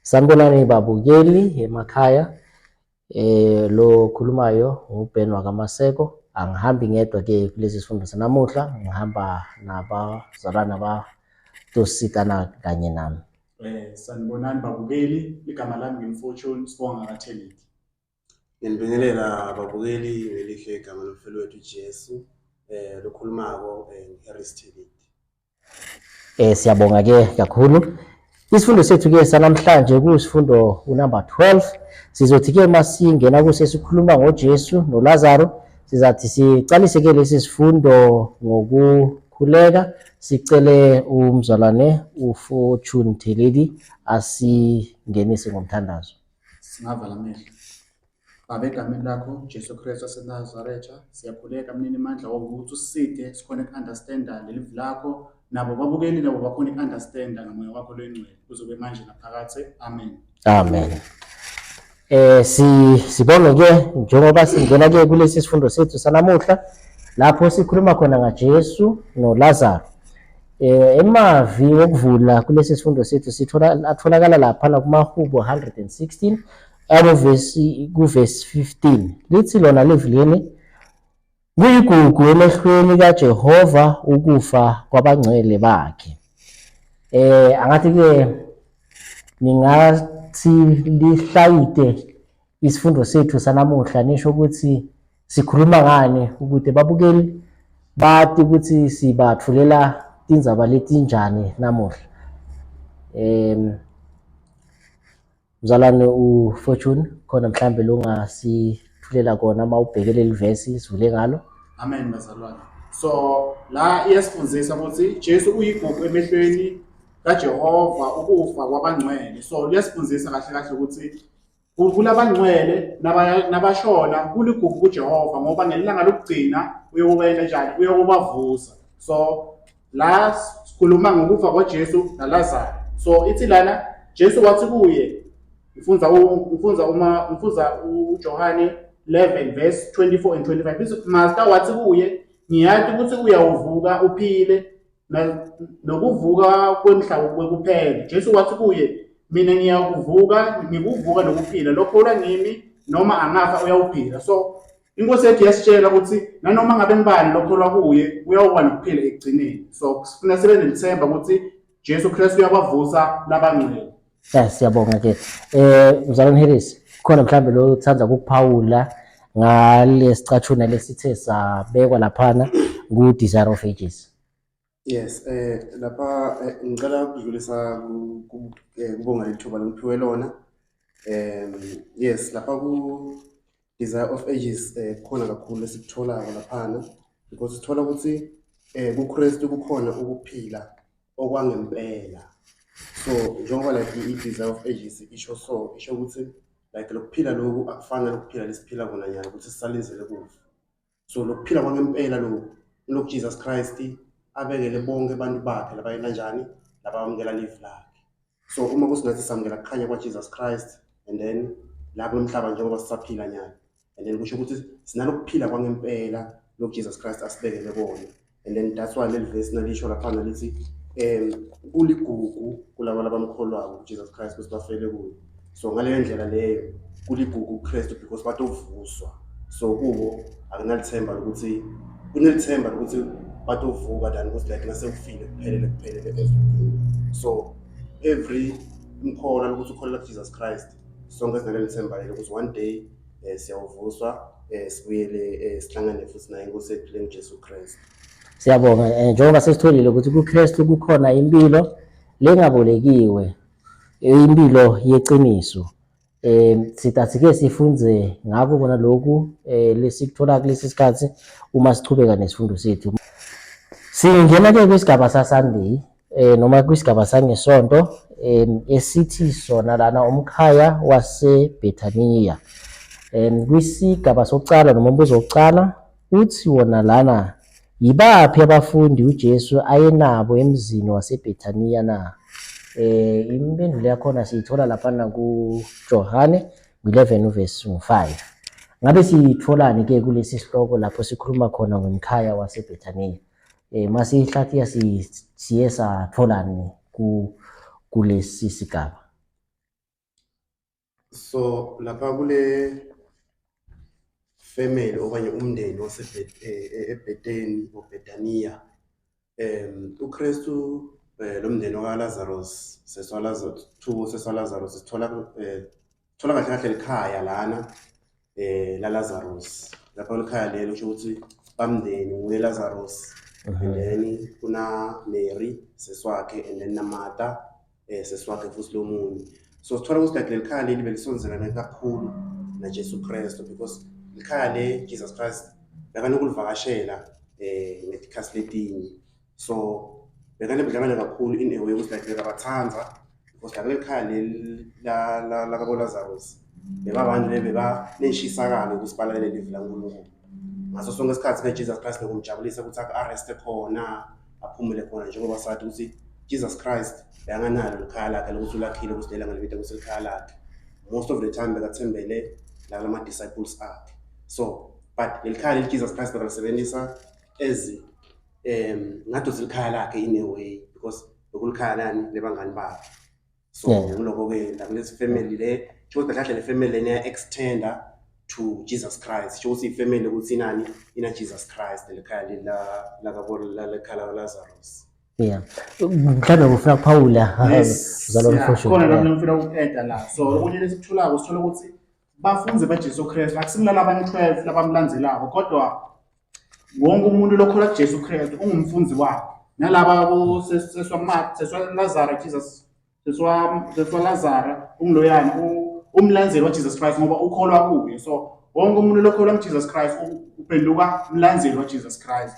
Sanibonani babukeli emakhaya. Eh lo khulumayo nguBen wakaMaseko. Angihambi ngedwa ke kulesi sifundo sanamuhla, ngihamba nabazalwane abatosikana kanye nami. Eh sanibonani babukeli, igama lami nginguFortune Sibonga kaTheledi. Nginibingelela babukeli ngelihle igama lomfeli wethu Jesu eh lokhulumako eh Harris Theledi. Eh siyabonga ke kakhulu. Isifundo sethu ke sanamhlanje kusifundo unumber 12. Sizothi ke masingena kuse sikhuluma ngoJesu noLazaro, sizathi siqalise ke lesi sifundo ngokukhuleka sicele umzalwane uFortune Theledi asingenise ngomthandazo. Singavala amehlo. Baba, egameni lakho Jesu Kristu waseNazaretha, siyakhuleka mnini mandla wonke ukuthi usiside sikhone uku-understanda leli livi lakho, nabo babukeli nabo bakhone uku-understanda ngamoya wakho loyingcwele kuzobe manje naphakathe. Amen. Amen. Eh si sibonge ke njengoba singena ke kulesi sifundo sethu sanamuhla lapho sikhuluma khona ngaJesu noLazaro. Eh emavi wokuvula kulesi sifundo sethu sithola atholakala lapha kumahubo 116 Akuvesi kuvesi 15 lithi lona livilini kuyigugu emehlweni kaJehova ukufa kwabangcwele bakhe. Eh angathi ke ningathi lihlayite isifundo sethu sanamuhla nisho ukuthi sikhuluma ngani ukude babukeli bati ukuthi sibathulela tindzaba letinjani namuhla. Em Mzalwane uFortune khona mhlambe longasithulela kona uma ubheke leli vesi sivule ngalo. Amen bazalwane. So la iyasifundisa ukuthi Jesu uyigugu emehlweni kaJehova ukufa kwabangcwele. So liyasifundisa kahle kahle ukuthi kulabangcwele nabashona kuligugu kuJehova ngoba ngelanga lokugcina uyokubenza njani uyokubavusa. So la sikhuluma ngokufa kwaJesu naLazaro so ithi lana Jesu wathi kuye ngifunza ngifunza uma ngifunza uJohane 11 verse 24 and 25 ithi master wathi kuye ngiyati ukuthi uyawuvuka uphile nokuvuka kwemhla kwekuphela Jesu wathi kuye mina ngiyakuvuka ngikuvuka nokuphila lokholwa ngimi noma angafa uyawuphila so Inkosi yethu iyasitshela ukuthi nanoma ngabe ngubani lokholwa kuye uyawuba nokuphila ekugcineni. So sifuna sibe nelithemba ukuthi Jesu Kristu uyabavusa labangcwele. Ya siyabonga ke. Eh mzalwane Harris, khona mhlambe lo uthanda ukuphawula ngalesicatshuna lesithe sabekwa laphana ku Desire of Ages. Yes, eh lapha eh, ngicela ukudlulisa eh, kubonga leli thuba lengiphiwe lona. Um yes, lapha ku Desire of Ages eh kukhona kakhulu esikutholako laphana because sithola ukuthi eh kuKristu kukhona ukuphila okwangempela. So njengoba like i-Desire of Ages isho so isho ukuthi like lokuphila lokhu akufani nalokuphila lesiphila kona nyalo ukuthi sisalenzele kufa. So lokuphila kwangempela lokhu lokhu Jesus Christ abekele bonke abantu bakhe labayena njani labamukela live lakhe. So uma kusingathi samukela kukhanya kwaJesus Christ and then la kulo mhlaba njengoba sisaphila nyalo and then kusho ukuthi sinalokuphila kwangempela lokhu Jesus Christ asibekele kona and then that's why leli verse nalisho laphana lithi um kuligugu kulabo labamkholwako kuJesus Christ ukuthi bafele kuye so ngaleyo ndlela leyo kuligugu kuKristu because batovuswa so kubo akunalithemba lokuthi kunelithemba lokuthi batovuka than ukuthi like nasekufile kuphelele kuphelele everything so every umkholwa lokuthi ukholelwa kuJesus Christ sonke sinaleli themba lelo ukuthi one day eh, siyawuvuswa eh, sibuyele eh, sihlangane futhi naye inkosi yethu lenguJesu Kristu Siyabonga eh, njengoba sesitholile ukuthi kuKristu kukhona impilo lengabolekiwe impilo yeqiniso eh sithi ke sifunze ngakho kona lokhu eh lesikuthola kulesi sikhathi uma sichubeka nesifundo sethu singena ke kwisigaba sa Sunday eh noma kwisigaba sangesonto eh esithi sona lana umkhaya waseBethania eh kwisigaba sokucala noma umbuzo wokucala uthi wona lana Yibaphi abafundi uJesu ayenabo emzini waseBhethaniya na? Eh, impendulo yakhona siyithola laphana kuJohane 11 uvesi 5. Ngabe siyitholani ke kulesi sihloko lapho sikhuluma khona ngomkhaya waseBhethaniya? Eh, masihlathiya siye satholani ku kulesi sigaba? So lapha kule family okanye umndeni eBheteni oBhetaniya uKristu lo mndeni wakaLazarus seswa Lazarus two seswa Lazarus sithola thola kahle kahle likhaya lana la Lazarus lapha likhaya lelo kusho ukuthi bamndeni nguye Lazarus and then kuna Mary seswakhe and then na Martha sesi wakhe futhi lomunye. So sithola ukuthi like leli khaya leli belisondelane kakhulu naJesu Kristu because likhaya le Jesus Christ bekanokulivakashela ngetikhathi letinye. So bekanebudlelwane kakhulu in a way ukuthi like bekabathanda because like leli khaya leli lakabo Lazarus bebabantu bebanenshisakalo ukuthi balalele livi laNkulunkulu. Ngaso sonke isikhathi ke Jesus Christ bekumjabulisa ukuthi aku-arreste khona aphumule khona njengoba sathi ukuthi Jesus Christ bekanganalo likhaya lakhe lokuthi ulakhile ukuthi lelanga libita ukuthi likhaya lakhe. Most of the time bekathembele la kulama disciples akhe. So but leli khaya leli Jesus Christ bekalisebenzisa as ngathi uthi likhaya lakhe in a way because bekulikhaya lani lebangani bakhe. So ngiloko-ke la kulesi family le sho ukuthi kahle le family lena iya-extenda to Jesus Christ. Sho ukuthi ifamily ukuthi inani ina Jesus Christ lelikhaya leli lakabo Lazarus. Yeah. Mhlawumbe ufuna ukuphawula mzalwane Mfosho. Khona nami ngifuna uku-eda la. So okunye lesikutholako sithola ukuthi bafunzi baJesu Kristu akusimlala abanye 12 labamlandzelako kodwa wonke umuntu lokholwa kuJesu Kristu ungumfunzi wakhe. Nalaba bo seswa Mark, seswa Lazarus, Jesus, seswa Lazarus ungiloyana umlandzeli waJesus Christ ngoba ukholwa kuye. So wonke umuntu lokholwa kuJesus Christ uphenduka umlandzeli waJesus Christ.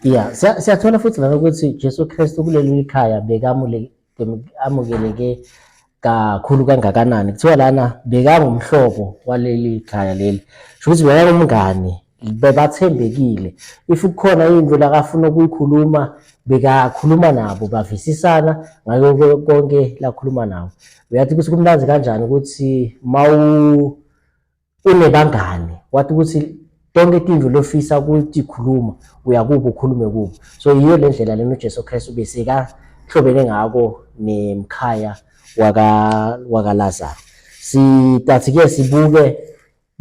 Yeah, siyathola futhi lana ukuthi Jesu Kristu kuleli khaya bekamule amukeleke kakhulu kangakanani. Kuthiwa lana bekangumhlobo waleli khaya leli. Sho ukuthi bekangumngani, bebathembekile. If kukhona into lakafuna ukuyikhuluma, bekakhuluma nabo, bavisisana ngako konke lakhuluma nabo. Uyathi ukuthi kumnandi kanjani ukuthi mawu unebangani wathi ukuthi tonke tindlu lofisa ukutikhuluma uyakubo ukhulume kubo. So yiyo le ndlela lena uJesu Kristu besekahlobene ngako nemkhaya wakaLazaro. Sitathi ke sibuke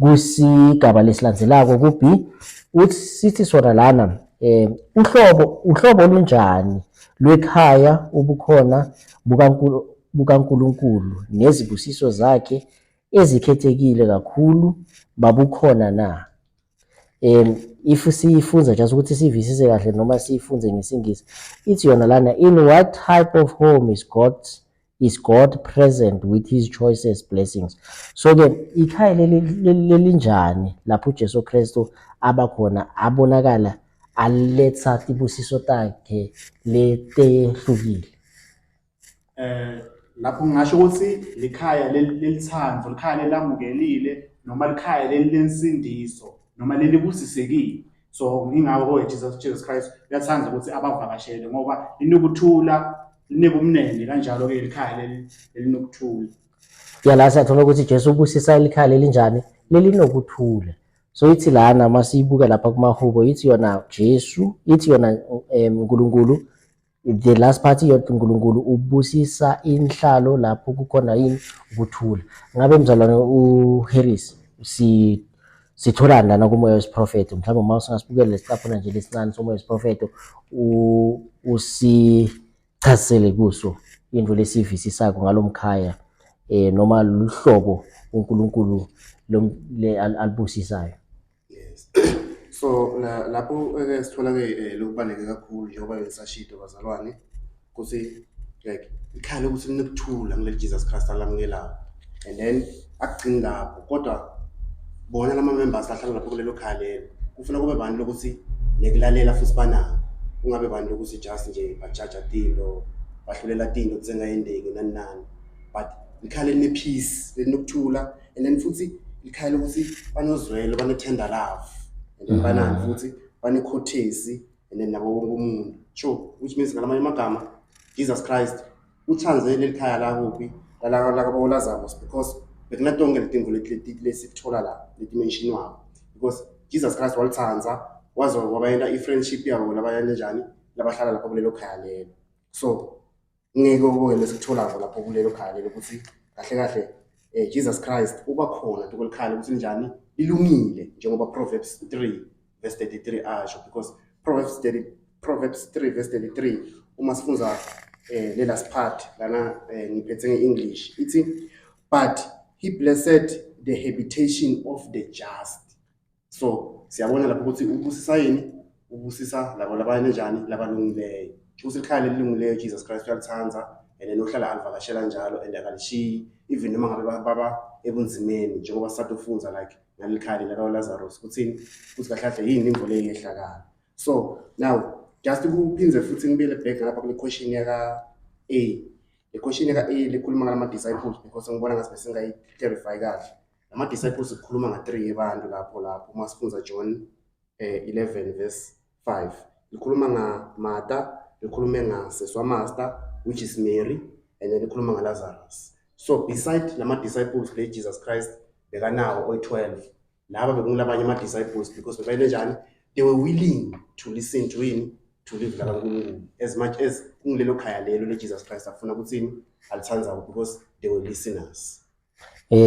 kusigaba lesilandzelako ku-B uthi sithi sona lana uhlobo olunjani lwekhaya ubukhona bukaNkulunkulu nezibusiso zakhe ezikhethekile kakhulu babukhona na? If siyifunza just ukuthi sivisise kahle noma siyifunze ngesiNgisi, ithi yona lana, in what type of home is God present with his choicest blessings? So ke ikhaya lelinjani lapho uJesu Kristu abakhona abonakala aletha tibusiso takhe letehlukile? Lapho ngingasho ukuthi likhaya lelithando, likhaya lelamukelile noma likhaya leli lensindiso noma lelibusisekile. So ingakho Jesus Christ uyathanda ukuthi abavakashele ngoba linokuthula, linobumnene kanjalo-ke likhaya leli lelinokuthula. Ya la siyathola ukuthi Jesu ubusisa likhaya lelinjani? Lelinokuthula. So ithi lana masiyibuka lapha kumahubo ithi yona Jesu, ithi yona uNkulunkulu, the last part yodwa uNkulunkulu ubusisa inhlalo lapho kukhona yini ukuthula. Ngabe mzalwane uHarris sitholani lana kumoya wesiprofetho? Mhlawumbe uma singasibukela lesicaphuna nje lesincane somoya wesiprofetho usichazisele kuso into lesiyivisisako ngalomkhaya noma luhlobo uNkulunkulu alibusisayo. Yes. So lapho ke sithola ke lokubaluleke kakhulu njengoba bengisashilo bazalwane ukuthi like ikhaya lokuthi linokuthula kuleli Jesus Christ alamukelayo and then akugcini lapho kodwa bona lama members ahlala lapho kulelo khaya lelo kufuna kube bantu lokuthi nekulalela futhi banako kungabe bantu lokuthi just nje bajaja tinto bahlulela tinto kusengayendeki nani nani but ikhaya line-peace linokuthula and then futhi ikhaya lokuthi banozwelo bane-tender love and then banani futhi bane-courtesy and then nabo wonke umuntu sure which means ngalamanye amagama Jesus Christ uthanze leli khaya lakuphi lakabo Lazarus because bekunatonke letinto lesikuthola la letimentionwako because Jesus Christ walithanza waze wabayenta i-friendship yabo labayenta njani labahlala lapho kulelo khaya lelo. So ngeke okuke lesikutholako lapho kulelo khaya lelo ukuthi kahle kahle Jesus Christ uba khona tukwelikhaya ukuthi njani lilungile njengoba Proverbs 3 verse 33 asho, because Proverbs 3 verse 33 uma sifunza le last part lana, ngiphethe nge-English, ithi, "But he blessed the habitation of the just." So siyabona lapho ukuthi ubusisa yini? Ubusisa labo labanjani? Labalungileyo. Ukuthi ikhaya lelilungileyo Jesus Christ uyalithanda and then uhlala alivakashela njalo and akalishiyi even noma ngabe baba ebunzimeni, njengoba sisatofunza like ngaleli khaya laka Lazarus kuthini, ukuthi kahle kahle yini imvo leyo yehlakala. So now just kuphindze futhi ngibuyele back ngapha kule question yaka A, le question yaka A lekhuluma ngalama disciples, because ngibona ngathi besingayi clarify kahle. Ama disciples kukhuluma nga 3 abantu lapho uma sifunza John 11 verse 5, likhuluma nga Martha, likhulume nga seswa Master, which is Mary, and then likhuluma nga Lazarus. So beside lama disciples le Jesus Christ bekanawo oyi-12, laba bekunkulabanye ama disciples because bebayile njani, they were willing to listen to him, to live lakaNkulunkulu, as much as kungilelo khaya lelo le Jesus Christ afuna ukuthini alithandzako, because they were listeners.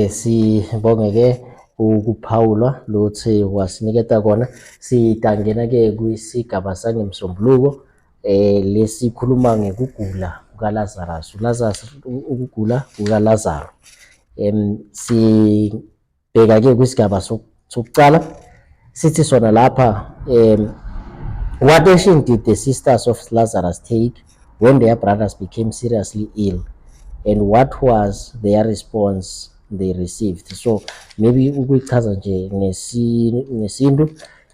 Sibonge ke ukuphawulwa lokuthi wasiniketa kona. Sitangena ke kwisigaba sangemsombuluko lesikhuluma ngekugula kukaLazarus. uLazarus, ukugula kukaLazaro. Sibheka ke kwisigaba sokucala, sithi sona lapha, what action did the sisters of Lazarus take when their brothers became seriously ill, and what was their response they received? So maybe ukuyichaza nje ngesintu,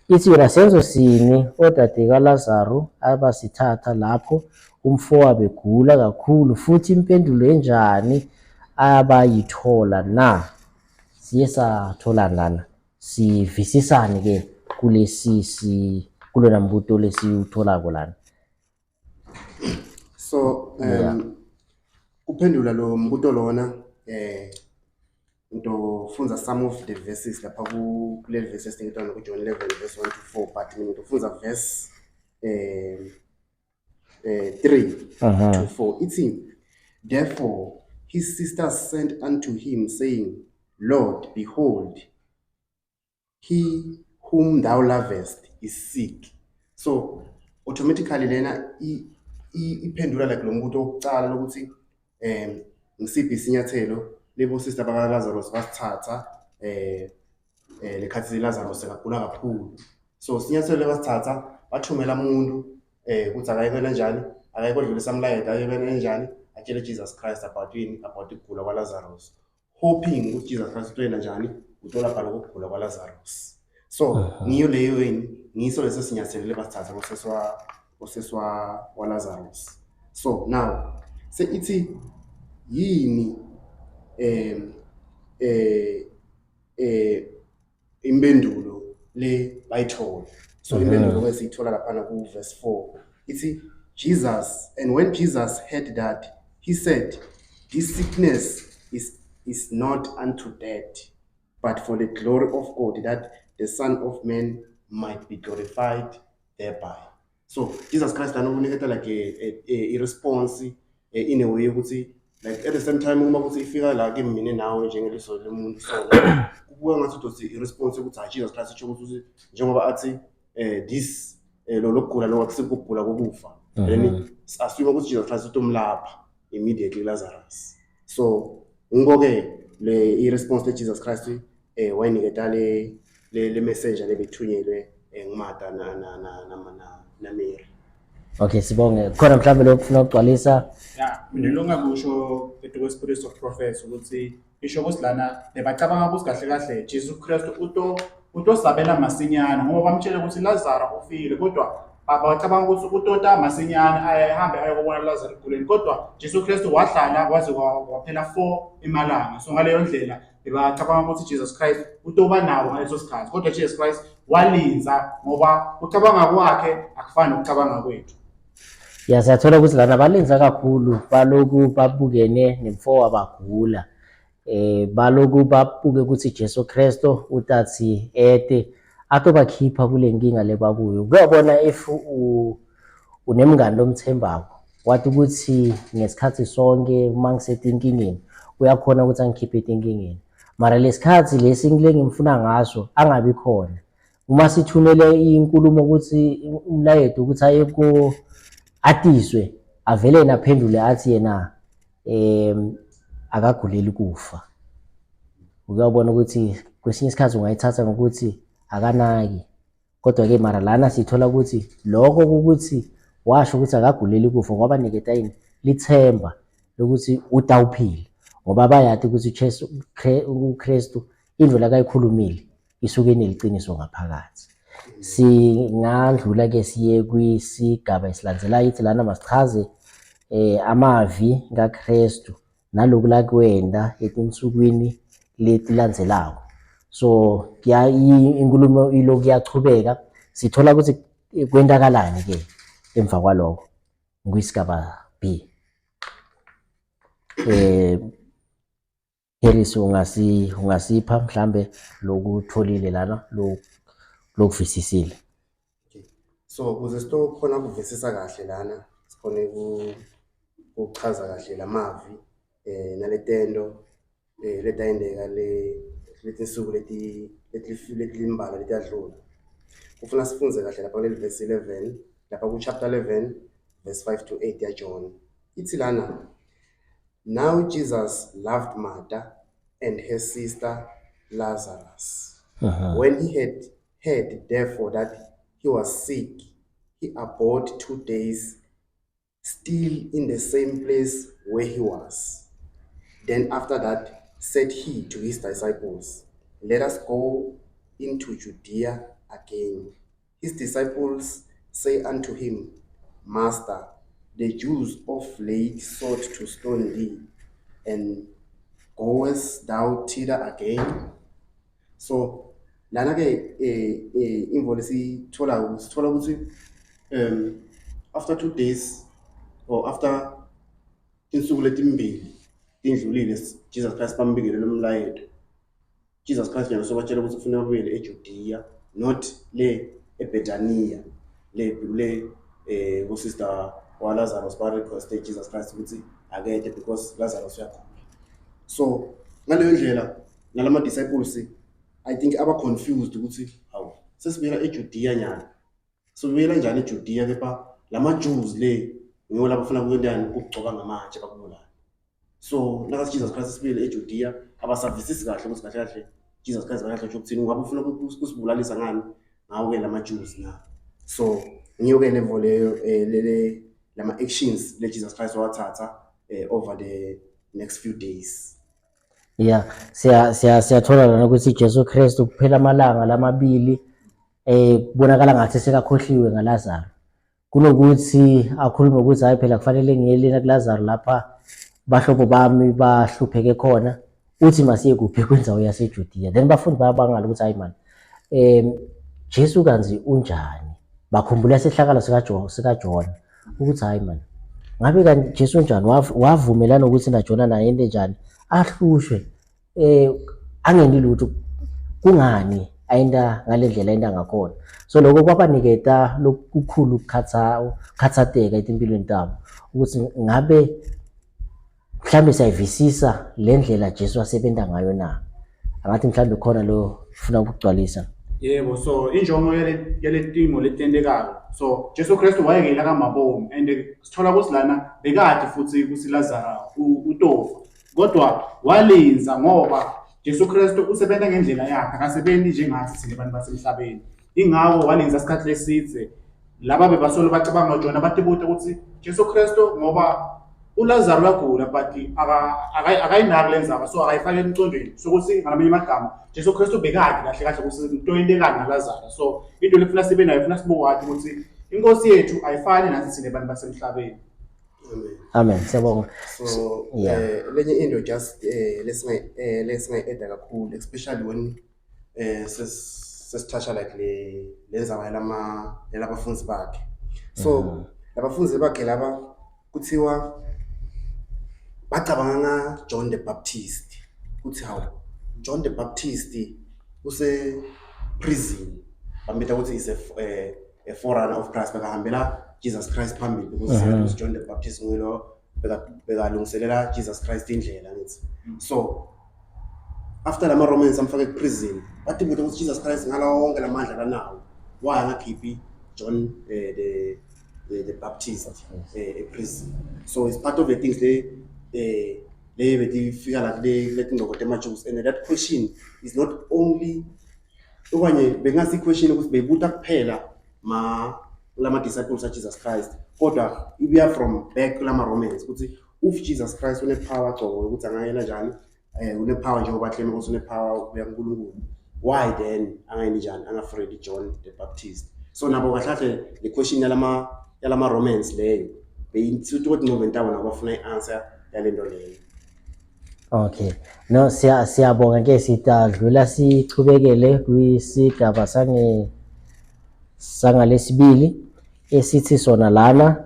ithi yona, senzo sini odade kaLazaro abasithatha lapho umfowabo egula kakhulu, futhi impendulo enjani abayithola na? Siye sathola lana, sivisisane ke kulesi si kulona mbuto lesiwutholako lana. So kuphendula lo mbuto lona, ngitofunza some of the verses lapha kule verse esiniketwa ku John 11 verse 1 to 4, but mina ngitofunza verse 3 to 4. Ithi, "Therefore his sisters sent unto him, saying, Lord, behold, he whom thou lovest is sick." So automatically lena iphendula like lo mbuto wokucala lokuthi ngisiphi isinyathelo lebo sister baka Lazarus basithatha lekhathi Lazarus sekagula kakhulu. So isinyathelo lebasithatha, bathumela umuntu ukuthi akaye kanjani, akaye kodlulisa umlayezo, aye kanjani atshele Jesus Christ about yini, about ukugula kwaLazarus, hoping ukuthi Jesus Christ utoyena njani, utolapha lokho kugula kwaLazarus. So ngiyo leyo yini, ngiso leso sinyathelo lebasithatha koseswa waLazarus. So now se ithi yini impendulo le bayithola? So impendulo ke siyithola laphana ku verse 4, ithi, Jesus and when Jesus heard that, he said, 'This sickness is not unto death, but for the glory of God, that the Son of Man might be glorified thereby.'" So Jesus Christ lana uniketa like a response in a way ukuthi like at the same time uma kuthi ifika la kimi mina nawe njengeliso lomuntu, so kubuka ngathi uthi i-response ukuthi hayi, Jesus Christ isho ukuthi njengoba athi this lo lokugula lo akusikugula kokufa, then assume ukuthi Jesus Christ utomlapha immediately Lazarus. So ngiko-ke le i-response le Jesus Christ wayiniketa le messenger lebethunyelwe nguMartha na Mary. Okay, sibonge. Khona mhlawumbe lokufuna ukugcwalisa? Ya, mina lo ngakusho etuko Spirit of Prophets ukuthi isho ukuthi lana bebacabanga ukuthi kahle kahle Jesu Kristu utosabela masinyane ngoba bamtshele ukuthi Lazaro ufile, kodwa bacabanga ukuthi utota masinyane ahambe ayokubona Lazaro eguleni, kodwa Jesu Kristu wahlala waze waphela 4 emalanga. So ngaleyo ndlela bebacabanga ukuthi Jesus Christ utoba nawo ngaleso sikhathi, kodwa Jesus Christ walinza ngoba ucabanga kwakhe akufani nokucabanga kwethu. Ya, siyathola ukuthi lana balinza kakhulu, baloku babukene nemfowa bagula, baloku babuke ukuthi Jesu Kristo utathi ete atobakhipha kule nkinga lebakuyo. Kuyabona if unemngani lomthembako, wathi ukuthi ngesikhathi sonke uma ngisetinkingeni uyakhona ukuthi angikhiphe etinkingeni. Mara lesikhathi lesi lengimfuna ngaso angabi khona. Uma sithumele inkulumo ukuthi umlayeto ukuthi aye ko atiswe avele yena aphendule athi yena akaguleli kufa. Uyabona ukuthi kwesinye isikhathi ungayithatha ngokuthi akanaki. Kodwa-ke mara lana sithola ukuthi lokho ukuthi washo ukuthi akaguleli kufa kwabaniketa yini lithemba lokuthi utawuphila ngoba bayati ukuthi uJesu uKristu into lakayikhulumile isuke ineliciniso ngaphakathi. Singadlula ke siye kwisigaba esilandelayo ithi lana masichaze amavi kaKristu naloku lakwenda etinsukwini letilandzelako. So kuya inkulumo ilokhu iyachubeka sithola ukuthi kwentakalani ke emva kwaloko kwisigaba B. Harris ungasi ungasipha mhlambe lokutholile lana lokuvisisile. Okay. So ukuze sitokhona ukuvisisa kahle lana sikhone ukuchaza kahle lamavi naletento letayenteka le letinsuku leti letimbala letadlula. Kufuna sifundze kahle lapha kuleli verse 11 lapha ku chapter 11 verse 5 to 8 ya John. Ithi lana, Now Jesus loved Martha and her sister Lazarus. When he had heard therefore that he was sick, he abode 2 days still in the same place where he was. Then after that said he to his disciples, Let us go into Judea again. His disciples say unto him, Master, the Jews of late sought to stone thee, and goest thou thither again? So lana ke imvo lesithola sithola ukuthi after 2 days or after tinsuku letimbili tindlulile Jesus Christ bambingelela umlayeto. Jesus Christ yena sobatshela ukuthi kufuneka babuyele eJudea not le eBethania le le kusister wa Lazarus ba request Jesus Christ ukuthi akede because Lazarus uyagula. So ngaleyo ndlela nalama disciples I think aba confused ukuthi hawu sesibuyela eJudea nyana. Sobuyela njani eJudea kepha lama Jews le ngiwo labafuna kwentani ukugcoba ngamatshe bakubulala. So nakathi Jesus Christ sibuyele eJudea abasavisisi kahle ukuthi kahle kahle Jesus Christ kahle kahle ukuthini ungabe ufuna ukusibulalisa ngani ngawo ke lama Jews na. So ngiyo ke level leyo lele lama actions le Jesus Christ wathatha over the next few days. Yeah, siya siya siyathola lana ukuthi Jesu Kristu kuphela amalanga lamabili kubonakala ngathi sekakhohliwe ngaLazaro. Kunokuthi akhulume ukuthi hayi phela kufanele ngiyelena kuLazaro lapha bahlobo bami bahlupheke khona, uthi masiye kuphi kwindzawo yaseJudiya. Then bafundi bayabangala ukuthi hayi man, Jesu kanzi unjani? Bakhumbula isehlakalo sikaJona ukuthi hayi man, ngabe kanti Jesu unjani? Wavumelana ukuthi naJona naye ente njani? Ahlushwe angendi lutho, kungani ayenta ngale ndlela ayenta ngakhona. So lokho kwabaniketa lokukhulu ukukhathateka etimpilweni tabo ukuthi ngabe mhlambe siyayivisisa le ndlela Jesu asebenza ngayo na. Angathi mhlambe khona lo ufuna ukugcwalisa. Yebo, so injongo yale timo letentekayo. So Jesu Kristu wayekela kamabomu and sithola ukuthi lana bekade futhi ukuthi Lazarus utofa. Kodwa walinza ngoba Jesu Kristu usebenza ngendlela yakhe, akasebenzi njengathi thina abantu basemhlabeni. Ingakho walinza isikhathi lesidze. Laba bebasolo bacabanga ngoJona batibuta ukuthi Jesu Kristu ngoba uLazaro uyagula but akayinaki le ndzaba so akayifaki emcondweni. So ukuthi ngalamanye amagama Jesu Kristu bekade kahle kahle ukuthi into yentekani ngaLazaro. So into lefuna sibe nayo funa sibukwati ukuthi inkosi yethu ayifani nathi thina abantu basemhlabeni. Amen. Amen. Siyabonga. So Yeah. Lenye into just lesingayi-add kakhulu especially when sesithatha like le lenzaba yalama yalabafundi bakhe. So labafundi bakhe laba kuthiwa bacabanga nga John the Baptist kuthi hawu John the Baptist use prison bambita ukuthi is a forerunner of Christ bakahambela Jesus Christ phambili because John the Baptist nguye lo Bekalungiselela Jesus Christ indlela ngithi. So after lama Romans amfake ku-prison, batibuta ukuthi Jesus Christ ngalawo wonke lamandla lanawo, why angakhiphi John the Baptist e-prison? So it's part of the things le betifika la kule tingcoko temaJews, and that question is not only okanye bengasi question ukuthi beyibuta kuphela ma lama disciples a Jesus Christ, kodwa ibuya from back kulama Romans ukuthi if Jesus Christ une power gcobo ukuthi angayena njani, une power njengoba claim ukuthi une power ukuya kuNkulunkulu, why then angayeni njani angafree John the Baptist? So nabo kahle kahle le question yalama Romans leyo beyithuthi ukuthi ngcobe ntawo nabo bafuna i-answer yalento leyo. Okay. No, siyabonga ke, sitadlula sichubekele kwisigaba sangalesibili esithi sona lana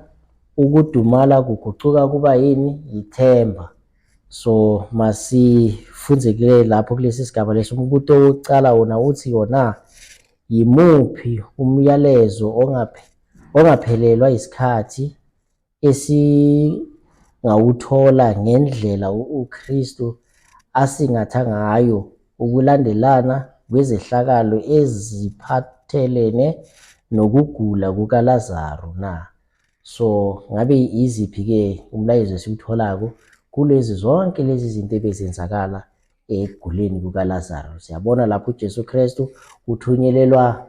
ukudumala kugucuka kuba yini? Ithemba. So masifunze kule lapho kulesi sigaba leso. Umbuto wokucala wona uthi yona yimuphi umyalezo ongaphelelwa isikhathi esingawuthola ngendlela uKristu asingatha ngayo ukulandelana kwezehlakalo eziphathelene nokugula kukaLazaru na? So ngabe iziphi-ke umlayezo esiwutholako kulezi zonke lezi zinto ebezenzakala ekuguleni kukaLazaru? Siyabona lapho uJesu Kristu uthunyelelwa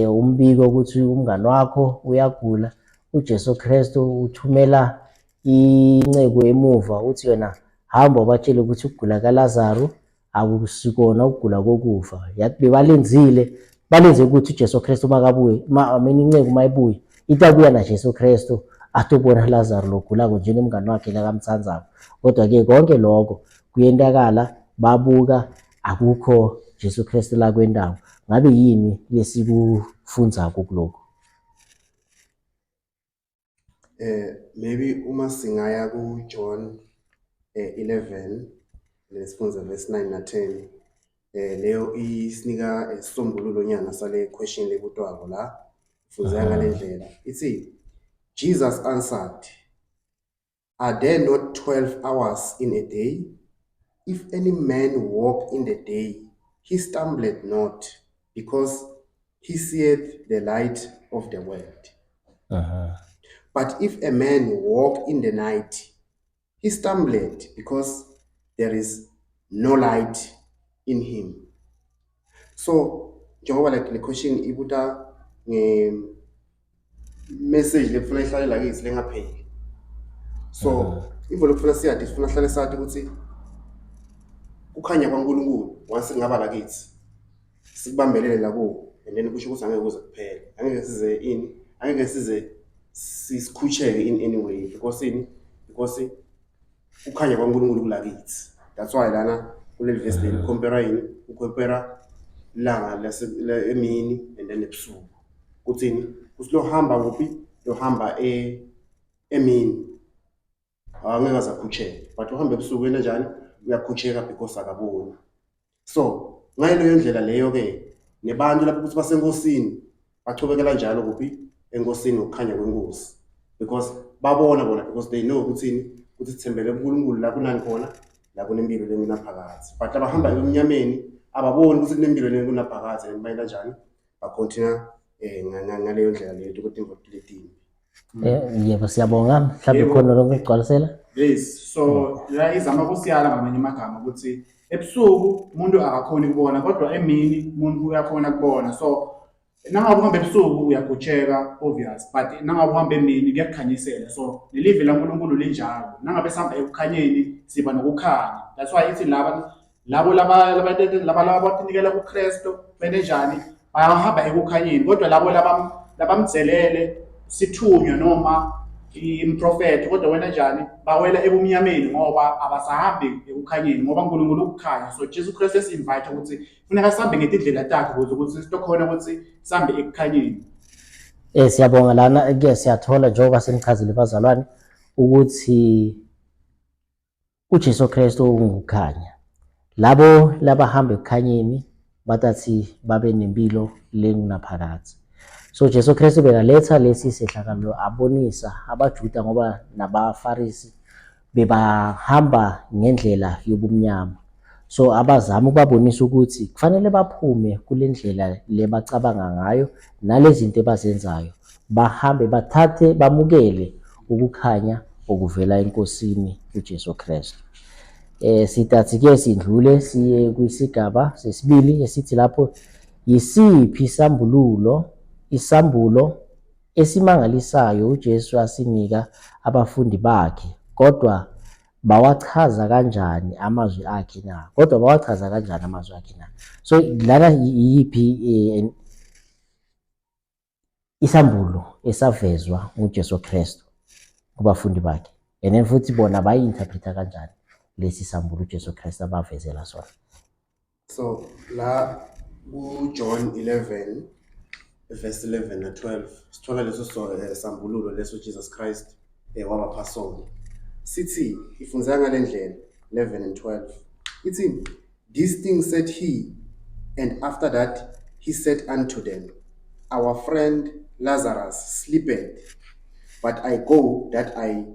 umbiko ukuthi umngani wakho uyagula. UJesu Kristu uthumela inceku emuva, uthi yena hamba ubatshele ukuthi ukugula kaLazaru akusikona ukugula kokufa. Yathi bebalenzile, balenze ukuthi uJesu Kristu makabuye, I mean inceku mayibuye, itabuya naJesu Kristu atobona Lazaru logulako njengemngani wakhe lakamtsandzako. Kodwa-ke konke lokho kuyentakala, babuka akukho Jesu Kristu la kwendawo. Ngabe yini lesikufundzako kulokhu? Maybe uma singaya ku John 11 lesifundza verse 9 na 10, leyo isinika isisombululo nyana sale question lebutwako la. Fundzeka ngale ndlela, ithi Jesus answered, "Are there not 12 hours in a day? If any man walk in the day, he stumbleth not, because he seeth the light of the world. But if a man walk in the night, he stumbleth, because there is no light in him." So njengoba like le question ibuta nge message lekufuna ihlale lakithi lengapheli, so ivo lokufuna siyadi sifuna hlale sathi ukuthi kukhanya kwaNkulunkulu once kungaba lakithi sikubambelele la kuwo, and then kusho ukuthi angeke kuze kuphele, angeke size ini, angeke size sisikhusheke in any way, because ini, because kukhanya kwaNkulunkulu kulakithi. That's why lana kuleli verse leli compare yini, ucompare ilanga emini and then ebusuku, kuthini, kuthi lohamba kuphi, lohamba emini angeke aze akhutsheke, but uhamba ebusuku yena njani, uyakhutsheka because akaboni. So ngaleyo ndlela leyo ke nebantu lapho ukuthi basenkosini bachubekela njalo kuphi, enkosini, ngokukhanya kwenkosi, because babona bona, because they know ukuthini, ukuthi sithembele kuNkulunkulu la kunani khona, la kunempilo lengunaphakadze. But abahamba ebumnyameni ababoni ukuthi kunempilo lengunaphakadze, and bayenta njani, bacontinue ngaleyo ndlela leyo ukuthi letimbi. Yebo, siyabonga. Mhlawumbe khona lokugcwalisela. Yes, so la izama kusiyala ngamanye amagama ukuthi ebusuku umuntu akakhoni kubona, kodwa emini umuntu uyakhona kubona. So nangabe uhamba ebusuku uyagutsheka obvious, but nangabe uhamba emini kuyakukhanyisela. So nelivi laNkulunkulu linjalo, nangabe sihamba ekukhanyeni siba nokukhanya. That's why ithi laba labo laba laba laba abatinikela kuKristu benenjani, bayahamba ekukhanyeni, kodwa labo laba labamdzelele sithunywa noma improfethi, kodwa wena njani, bawela ebumnyameni ngoba abasahambi ekukhanyeni, ngoba uNkulunkulu ukukhanya. So Jesu Kristu esi-invite ukuthi funeka sihambe ngetindlela takhe ukuze ukuthi sitokhona ukuthi sihambe ekukhanyeni. Siyabonga lana ke siyathola njengoba senichazile bazalwane ukuthi uJesu Kristu ungukukhanya. Labo labahamba ekukhanyeni batathi babe nempilo lengunaphakadze. So Jesu Kristu bekaletha lesi sehlakalo abonisa abaJuda ngoba nabaFarisi. bebahamba ngendlela yobumnyama. So abazama ukubabonisa ukuthi kufanele baphume kule ndlela le bacabanga ngayo nalezi zinto ebazenzayo, bahambe bathathe bamukele ukukhanya okuvela eNkosini uJesu Kristu. Eh sitathi ke sindlule siye kwisigaba sesibili esithi lapho yisiphi isambululo isambulo esimangalisayo uJesu asinika abafundi bakhe, kodwa bawachaza kanjani amazwi akhe na? Kodwa bawachaza kanjani amazwi akhe na? So lana iyiphi eh, isambulo esavezwa nguJesu Kristu kubafundi bakhe and then futhi bona bayi-interpreta kanjani lesi sambulo uJesu Kristu abavezela sona? So la ku-John 11 verse 11 na 12 sithola leso so, eh, sambululo leso Jesus Christ eh, wabapha sona. Sithi ifundzeka ngale ndlela 11 and 12. Ithi these things said he and after that he said unto them our friend Lazarus sleepeth but I go that I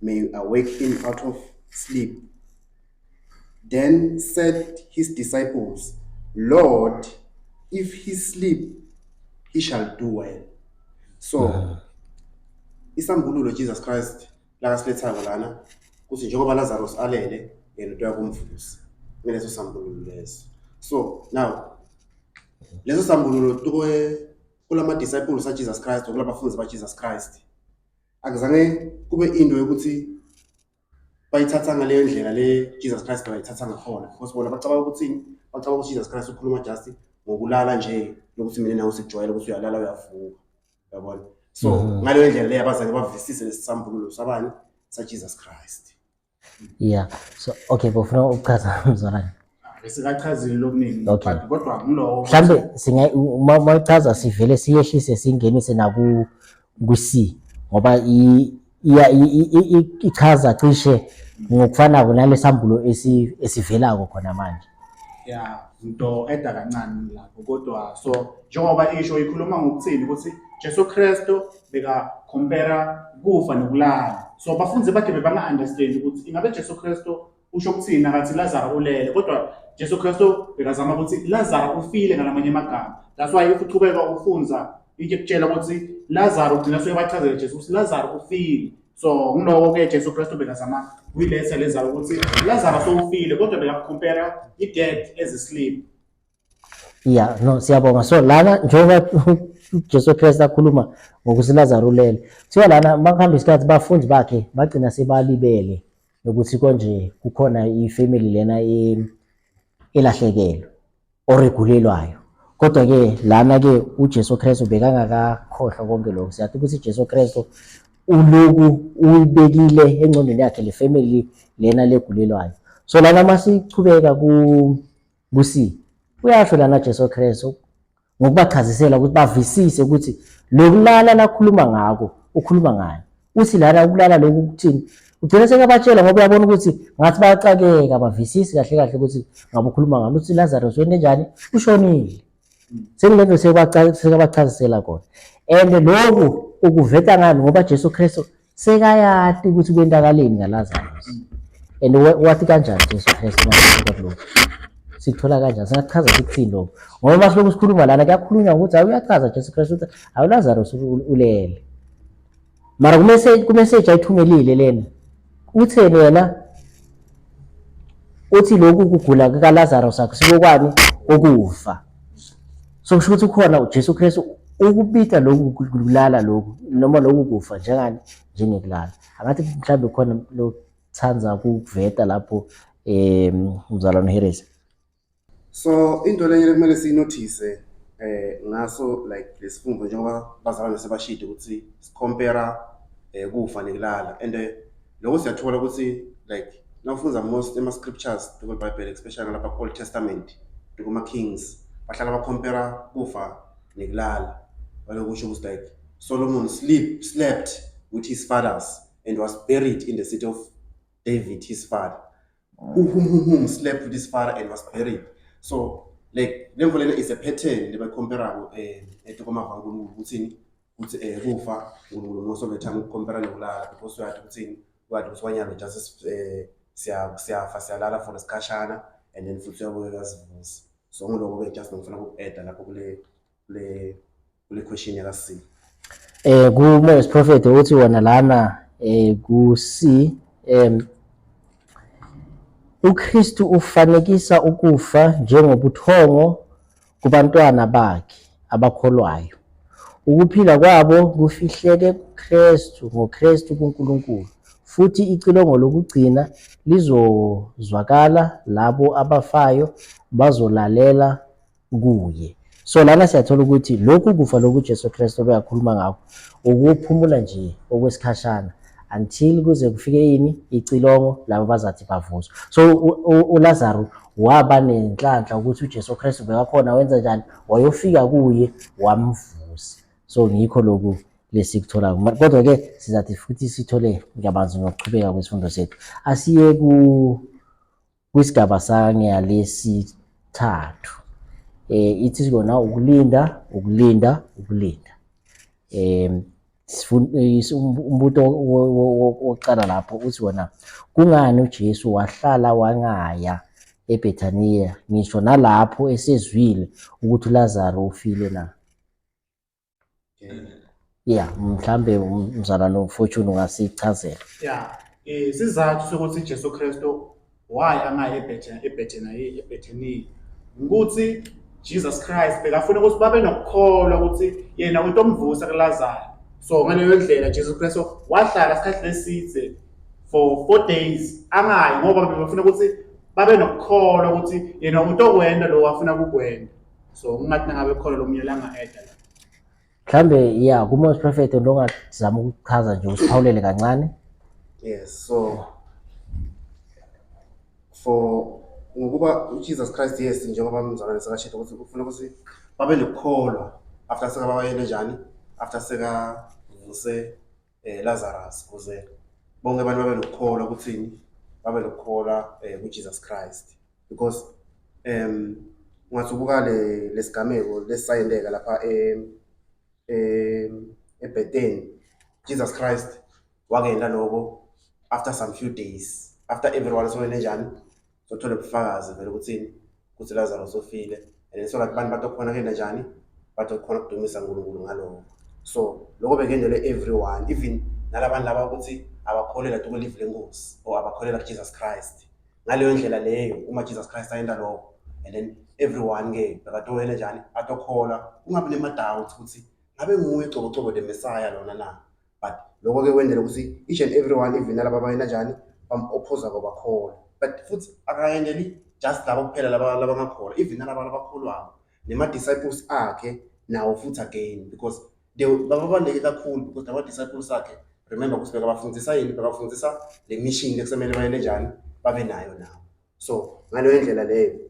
may awake him out of sleep. Then said his disciples, Lord, if he sleep, he shall do well. So, isambululo Jesus Christ lakasilethako lana kuthi njengoba Lazarus alele yena utoya kumvusa ngaleso sambululo leso. So now leso sambululo tukwe kulama disciples a Jesus Christ kulabafundi ba Jesus Christ akuzange kube into yokuthi bayithatha ngaleyo ndlela le Jesus Christ bayithatha ngakhona because bona bacabanga ukuthi bacabanga ukuthi Jesus Christ ukhuluma just ngokulala nje lokuthi mina nawe sikujwayele ukuthi uyalala uyavuka uyabona so ngaleyo ndlela leyo abazange bavisise lesi sambululo sabani sa Jesus Christ. Yeah. So okay, bofuna ukuchaza mzalwane. Besikachazile lokuningi but kodwa ngilowo Mhlambe singa uma uma uchaza sivele siyehlise singenise naku ku-C ngoba iya ichaza cishe ngokufanako nalesambulo esivelako khona manje. Ya into eda kancane lapho kodwa so njengoba isho ikhuluma ngokuthini ukuthi Jesu Kristu beka compare kufa nokulala so abafundi bakhe bebanga understand ukuthi ingabe Jesu Kristu usho ukuthini akathi Lazaro ulele kodwa Jesu Kristu bekazama ukuthi Lazaro ufile ngalamanye amagama that's why if uchubeka ufunza into ekutshela ukuthi Lazaro ugcina suyabachazela Jesu ukuthi Lazaro ufile so ngiloko ke Jesu Kristu bekazama kuyiletha lezalo ukuthi Lazaro sowufile kodwa bekakucompare i-dead as a sleep. Yeah, no siyabonga. So lana njengoba uJesu Kristu akhuluma ngokuthi Lazaro ulele. Kuthiwa lana makuhamba isikhathi bafundi bakhe bagcina sebalibele nokuthi konje kukhona ifamily lena elahlekelwe or egulelwayo. Kodwa ke lana ke uJesu Kristu bekangakakhohlwa konke lokho. Siyathi ukuthi uJesu Kristu uloku uyibekile engqondweni yakhe le family lena legulelwayo. So lana masichubeka ku ku-C uyasho lana Jesu Kristu ngokubachazisela ukuthi bavisise ukuthi lokulala lakhuluma ngako ukhuluma ngani uthi lana ukulala lokhu kuthini ugcina sekabatshela ngoba uyabona ukuthi ngathi bayacakeka bavisisi kahle kahle ukuthi ngabe ukhuluma ngani uthi Lazarus wente njani ushonile sengilento sekabachazisela kona and lokhu ukuveta ngani ngoba Jesu Kristu sekayati ukuthi kwenzakaleni ngaLazarus and wathi kanjani Jesu Kristu mase kulokhu sikuthola kanjani singachaza sikuthini lokho ngoba uma silokhu sikhuluma lana kuyakhulunywa ukuthi hayi uyachaza Jesu Kristu ukuthi hayi uLazarus ulele mara kumessage ayithumelile lena utheni yena uthi lokhu kugula kukaLazarus akusikokwani kokufa so kusho ukuthi ukhona uJesu Kristu ukubita lokhu kulala lokhu noma lokhu kufa njengani njengekulala angathi mhlawumbe khona lokuthanda ukuveta lapho umzalwane Harris. So into lenye lekumele siyinothise ngaso like lesifundo njengoba bazalwane sebashide ukuthi sicompare kufa nekulala and lokho siyathola ukuthi like nawufunza most ema scriptures kweBhayibheli especially lapha ku Old Testament kuma Kings bahlala bacompare kufa nekulala balokusho ukuthi like Solomon slept with his fathers and was buried in the city of David his father whom slept with his father and was buried so like lemvo lena is a pattern lebayikhomperako etikwamava nkulunkulu ukuthini ukuthi kufa uNkulunkulu most of the time ukucompare nokulala because uyathi ukuthini. Kwathi ukuthi kwanyalo just siyafa siyalala for isikhashana and then futhi uyabuye uyasivusa. So ngiloko-ke just ngifuna uku-add-a lapho kule kule kule question yaka-C. Ku-Moy's Prophet uthi wona lana ku-C uKristu ufanekisa ukufa njengobuthongo kubantwana bakhe abakholwayo. Ukuphila kwabo kufihleke kuKristu ngoKristu kuNkulunkulu, futhi icilongo lokugcina lizozwakala labo abafayo bazolalela kuye. So lana siyathola ukuthi lokhu kufa lokhu Jesu Kristu obeyakhuluma ngakho ukuphumula nje okwesikhashana until kuze kufike yini icilongo labo bazathi bavuswa. So uLazaru waba nenhlanhla ukuthi uJesu Kristu bekakhona wenza njani wayofika kuye wamvusa. So ngikho lokhu lesikuthola kodwa ke sizathi futhi sithole kabanzi ngokuqhubeka kwesifundo sethu. Asiye ku kwisigaba sangalesithathu ithi kona ukulinda ukulinda ukulinda umbuto wokuqala lapho uthi wona kungani uJesu wahlala wangaya eBethaniya ngisho nalapho esezwile ukuthi uLazaru ufile na? Yeah, mhlambe umzalwane uFortune ungasichazela. Yeah, isizathu sokuthi Jesu Kristu why angayi eBethany eBethany ukuthi Jesus Christ bekafuna ukuthi babe nokukholwa ukuthi yena utomvusa kuLazaro. So ngaleyo ndlela Jesus Kristu wahlala isikhathi leside for 4 days angayi ngoba bebefuna ukuthi babe nokukholwa ukuthi yena utokwenda lo afuna kukwenda. So ungathi nangabe khona lo munye langa-eda la. Mhlambe ya kuma prophet ongazama ukuchaza nje usiphawulele kancane. Yes, so for ngokuba uJesus Christ yes njengoba mzalwane sekashilo ukuthi ufuna ukuthi babe nokukholwa after sekabayele njani after sekavuse Lazarus ukuze bonke abantu babe nokukholwa ukuthini babe nokukholwa kuJesus Christ because ungathi ubuka le lesigameko lesayenteka lapha eBethany Jesus Christ wakenda lokho after some few days after everyone sowene njani sothole ubufakazi vele ukuthini ukuthi Lazarus ufile and then so that abantu batokhona kenda njani batokhona ukudumisa uNkulunkulu ngaloko so lokho bekendelwe everyone even nalabantu laba ukuthi abakholelwa tukwelive lenkosi or abakholelwa kuJesus Christ ngaleyo ndlela leyo uma Jesus Christ ayenda lokho and then everyone ke bekatowele njani atokholwa kungabi nema-doubts ukuthi ngabe nguye cobocobo the Messiah lona na but lokho ke kwendela ukuthi each and everyone even nalaba abayena njani bam-opposa kwabakholwa but futhi akayendeli just laba kuphela laba labangakholwa even nalaba labakholwako nema-disciples akhe nawo futhi again because they babaluleke kakhulu because nama-disciples akhe remember ukuthi bekabafundisa yini bekabafundisa le mission lekusemele bayele njani babe nayo nabo so ngaleyo ndlela leyo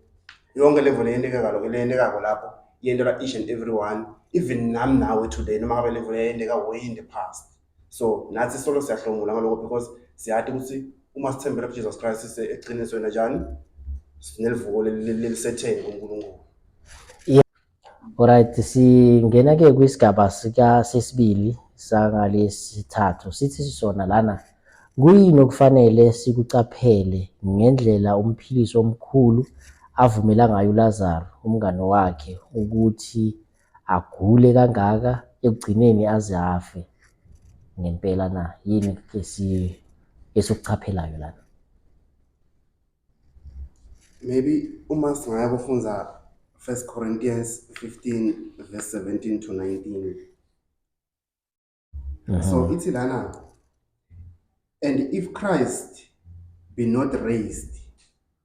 yonke level leyendekako leyendekako lapho yendelwa each and every one even nami nawe today noma ngabe level yayendeka way in the past so nathi solo siyahlomula ngaloko because siyati ukuthi uma sithembele kuJesus Christ sise eqinisweni njani sinelivuko lelisetheni kuNkulunkulu. Alright, singena ke kwisigaba sika sesibili sangalesithathu. Sithi sona lana kuyini okufanele sikucaphele ngendlela umphilisi omkhulu avumela ngayo uLazaru umngane wakhe ukuthi agule kangaka ekugcineni aze afe ngempela na? Yini esikuchaphelayo lana? Maybe uma singaya kufunza 1 Corinthians 15 verse 17 to 19. So ithi lana and if Christ be not raised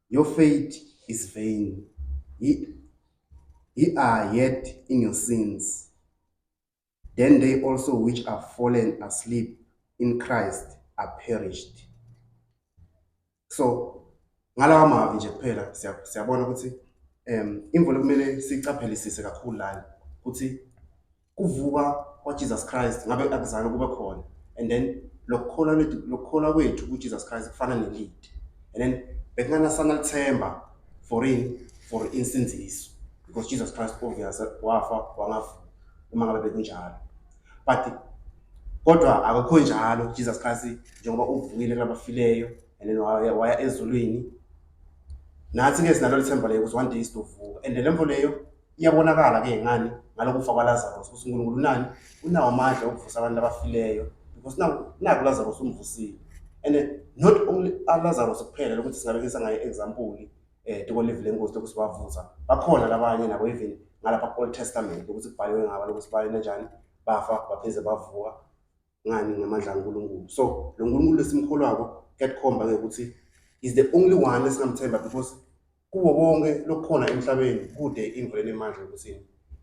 your faith is vain. Ye are yet in your sins. Then they also which are fallen asleep in Christ are perished. So ngalawa mavi nje kuphela siyabona ukuthi imvula kumele sicaphelisise kakhulu lana ukuthi kuvuka kwaJesus Christ ngabe akuzange kube khona and then lokukholwa lethu lokukholwa kwethu kuJesus Christ kufana nelidi and then bekunganasana lithemba for in for insindiso because Jesus Christ obvious wafa wangavuka uma ngabe bekunjalo but Kodwa akukho njalo Jesus Christ njengoba uvukile kulabafileyo and then waya ezulwini. Nathi ke sinalo lithemba leyo ukuthi one day sizovuka and le mvo leyo iyabonakala ke ngani ngalokufa kwaLazarus ukuthi uNkulunkulu unani unawo amandla okuvusa abantu abafileyo because naku Lazarus umvusile and not only Lazarus kuphela lokuthi singabekisa ngaye example eh tiko live lenkosi lokuthi bavusa bakhona labanye nabo even ngalapha ku Old Testament ukuthi kubhaliwe ngabo lokuthi bayena njani bafa bapheze bavuka ngani ngamandla kaNkulunkulu so lo nkulunkulu esimkholwako kuyakukhomba ke ukuthi is the only one esingamthemba because kuwo konke lokukhona emhlabeni kude imvula enemandla ukuthi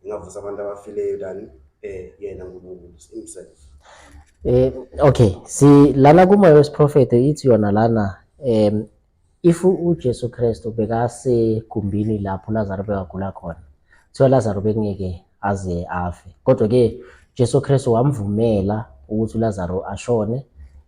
ingavusa abantu abafileyo than eh yena uNkulunkulu himself. Eh okay, si lana kumoya wesiprofeto ithi yona lana if uJesu Kristu bekasegumbini lapho uLazaro bekagula khona, kuthiwa Lazaro bekungeke aze afe. Kodwa ke Jesu Kristu wamvumela ukuthi uLazaro ashone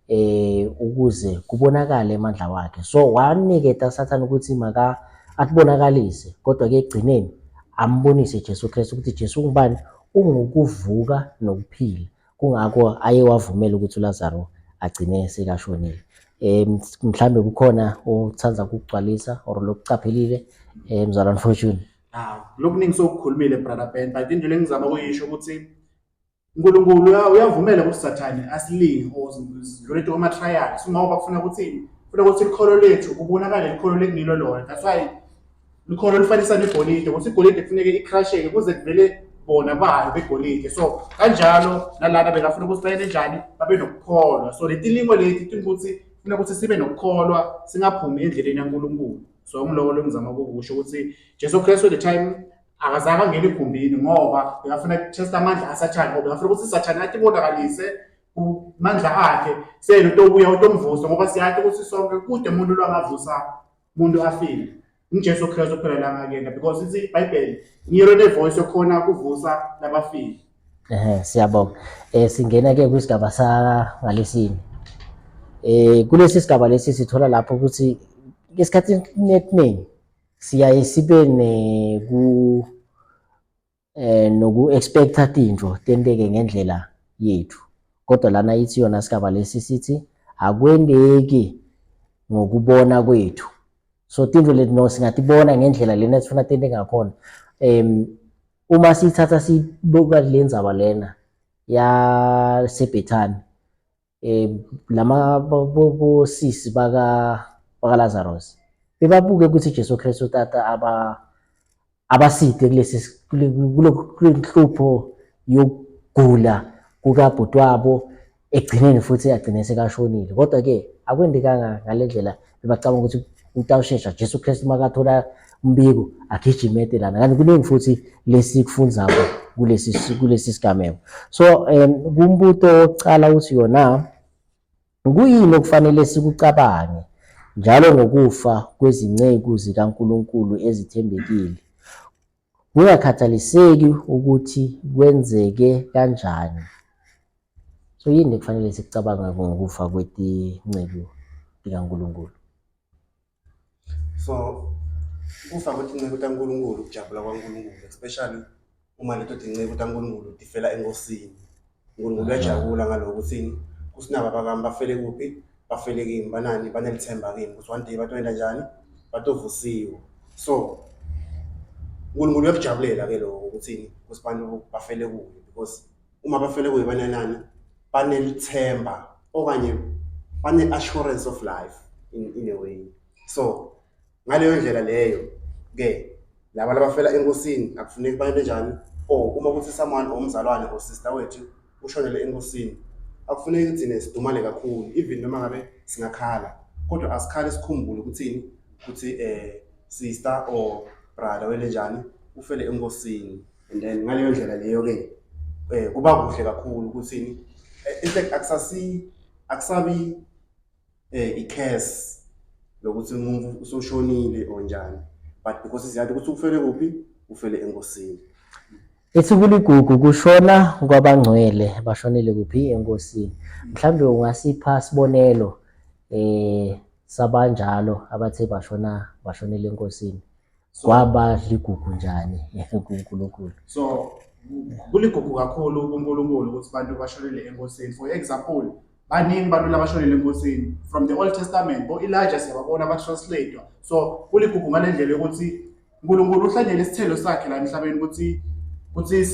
eh ukuze kubonakale amandla wakhe. So waniketa Sathane ukuthi maka atibonakalise kodwa ke ekugcineni ambonise Jesu Kristu ukuthi Jesu ungubani, ungukuvuka nokuphila. Kungakho aye wavumela ukuthi uLazaro agcine sekashonile. Mhlambe kukhona othanda ukugcwalisa or lokucaphelile mzalwane Fortune. Hawu, lokuningi sokukhulumile brother Ben, but into lengizama ukuyisho ukuthi uNkulunkulu uyavumela ukuthi Sathane asilinge or sidlule into ama-trials ngoba kufuna ukuthi funa ukuthi ikholo lethu kubonakale ikholo lekungilo lona. That's why likholo lifanisa negolide ukuthi igolide kufuneke icrasheke kuze kuvele bona bayo begolide. So kanjalo nalana bekafuna ukuthi bayene njani babe nokukholwa. So leti lingo leti tingukuthi funa ukuthi sibe nokukholwa singaphumi endleleni yaNkulunkulu. So ngiloko lengizama ukukusho ukuthi Jesu Kristu the time akazange angene egumbini ngoba bekafuna ukutesta amandla asathane ngoba bekafuna ukuthi sathane atibonakalise kumandla akhe seyena utobuya utomvusa ngoba siyazi ukuthi sonke kude umuntu lwangavusa umuntu afile nguJesu Kristu kuphela la ngakuyena because ithi iBhayibheli ngiyona nevoice yokhona kuvusa labafile. Ehhe siyabonga. Eh singena ke kwisigaba sa ngalesine. Eh kulesi sigaba lesi sithola lapho ukuthi esikhathini esiningi siyaye sibe neku eh noku-expecta tintfo tenteke ngendlela yethu kodwa lana ithi yona sigaba lesi sithi akwenteki ngokubona kwethu so tintfo leti no singatibona ngendlela lena esifuna tente ngakhona uma siyithatha sibuka le ndzaba lena yaseBhethani lama bosisi baka bakaLazarus bebabuke ukuthi Jesu Kristu tata aba abaside kulesi kulenhlupho yokugula kukabhuti wabo ekugcineni futhi agcine sekashonile kodwa ke akwendekanga ngale ndlela bebacabanga ukuthi utawushesha Jesu Kristu makathola umbiko agijime ete lana kanti kuningi futhi lesikufundzako kulesi kulesi sigameko so kumbuto wokucala uthi yona kuyini okufanele sikucabange njalo ngokufa kwezinceku zikaNkulunkulu ezithembekile kungakhathaliseki ukuthi kwenzeke kanjani. So yini ekufanele sikucabange ngokufa kwetinceku tikaNkulunkulu? So kufa kwetinceku taNkulunkulu kujabula kwaNkulunkulu especially uma leto tinceku taNkulunkulu tifela enkosini. uNkulunkulu uyajabula ngaloko ukuthi kusinaba bakami bafele kuphi bafele kimi banani banelithemba kimi ukuthi one day batoyenda njani batovusiwe so uNkulunkulu uyakujabulela ke lokho ukuthi ukuthi abantu bafele kuye because uma bafele kuye bananani banelithemba okanye bane-assurance of life in a way so ngaleyo ndlela leyo ke laba labafela enkosini akufuneki bayente njani or uma kuthi someone or umzalwane or sister wethu ushonele enkosini akufuneki thina sidumale kakhulu even noma ngabe singakhala kodwa asikhale sikhumbule ukuthini ukuthi eh sister or brother wele njani ufele enkosini and then ngaleyo ndlela leyo ke eh kuba kuhle kakhulu ukuthini in fact akusasi akusabi eh i-curse lokuthi umuntu usoshonile or njani but because siyazi ukuthi ufele kuphi ufele enkosini. Ithi kuligugu kushona kwabangcwele bashonele kuphi enkosini. Mhlambe ungasipha sibonelo eh sabanjalo abathe bashona bashonele enkosini. Kwaba ligugu njani kuNkulunkulu? So Kuligugu kakhulu kuNkulunkulu ukuthi abantu bashonele enkosini. For example, baningi abantu labashonele enkosini from the Old Testament, bo-Elijah siyababona ba-translate. So kuligugu ngale ndlela yokuthi uNkulunkulu uhlanyele isithelo sakhe la emhlabeni ukuthi ukuthi